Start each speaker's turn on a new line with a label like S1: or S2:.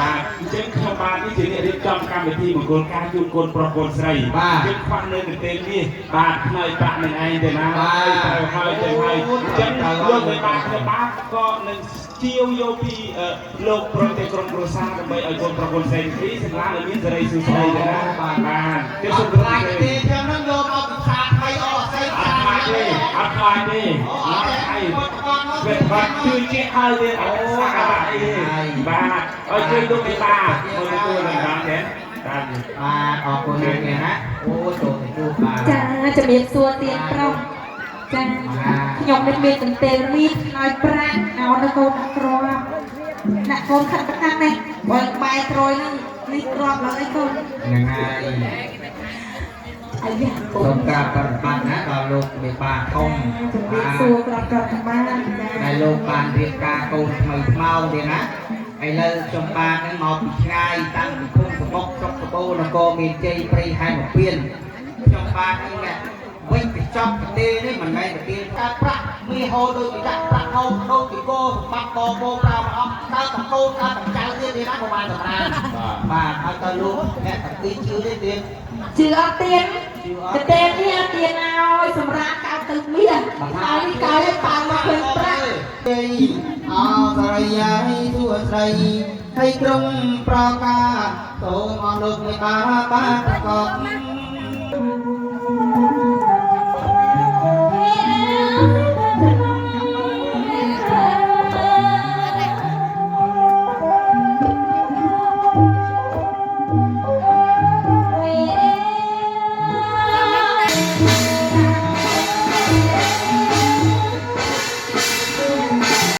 S1: បាទអញ្ចឹងខ្ញុំបាទនេះជាអ្នករៀបចំកម្មវិធីមង្គលការជូនកូនប្រុសកូនស្រីយើងខ្វះនៅកន្ទេលនេះបាទផ្នែកប្រាក់នឹងឯងទេណាត្រូវហើយទៅហើយអញ្ចឹងលោកមេបាខ្ញុំបាទក៏នឹងជាវយកពីលោកព្រមទាំងក្រុមគ្រួសារដើម្បីឲ្យកូនប្រុសកូនស្រីពីសម្រាប់ឲ្យមានសេរីសួស្តីទេណាបាទបាទគេ
S2: អ
S1: សូម
S2: ត់ខ្លាចទេខ្ញុំនឹងយកមកពីផ្សារថ្មីអស់ស្អី
S1: អត់ខ្លាចទេអត់ខ្លាចទេ
S2: អូ
S1: អ
S2: អត់
S1: ត់អី
S2: ទេគាត់គាត់មក
S1: វាបាត់ជួយជាហើយទេអត់សាកបាក់អីទេបាទឲ្យជួយលោកមេបាមកទទួលនឹងបានទេបាទ
S2: បាទអរគុណណាស់ណាអូចូលទៅជួបបាទ
S3: ចាជំរាបសួរទៀនប្រុសចាខ្ញុំនេះមានកន្ទេលមាសខ្នើយប្រាក់ឲ្យនៅកូនដាក់គ្រាប់ដាក់កូនខិតប្រកាសនេះបើបែរក្រួយហ្នឹងនេះគ្រាប់ឡើងអីកូន
S2: ហ្នឹងហើយ
S3: អាយ៉ាកូ
S2: សូ
S3: ន
S2: មក្រាបប្រតិបត្តិណាដល់លោកមេបាធំ
S3: ជំរាបសួរក្របក្របទាំងបានចា
S2: ដែលលោកបានរៀបការកូនថ្មីថ្មោងទេណាឥឡូវខ្ញុំបាទហ្នឹងមកពីឆ្ងាយតាំងពីភូមិសបុកស្រុកសបូនគរមានជ័យព្រៃហែមពៀនខ្ញុំបាទហ្នឹងអ្នកវិញកញ្ចប់ប្រទេសនេះមិនមែនប្រទេសការប្រាក់មាសហូរដូចពីដាក់ប្រាក់ហូរដូចពីគោសម្បត្តិបបោប្រើមកអស់កើតតកូនកើតតចៅទៀតទេណាប្រហែលសម្រាប់បាទហើយតើលោកអ្នកតាពីជឿទេទៀត
S3: ជឿអត់ទៀន
S2: ជឿអត់
S3: កន្ទេលនេះអត់ទៀនឲ្យសម្រាប់កៅទៅមាសហើយនេះកៅឲ្យប៉ាល់មកឃើញប្រាក់
S2: អសរិយាសួស្រីហើយក្រុមប្រកាសូមអរលោកមេបាបានប្រកប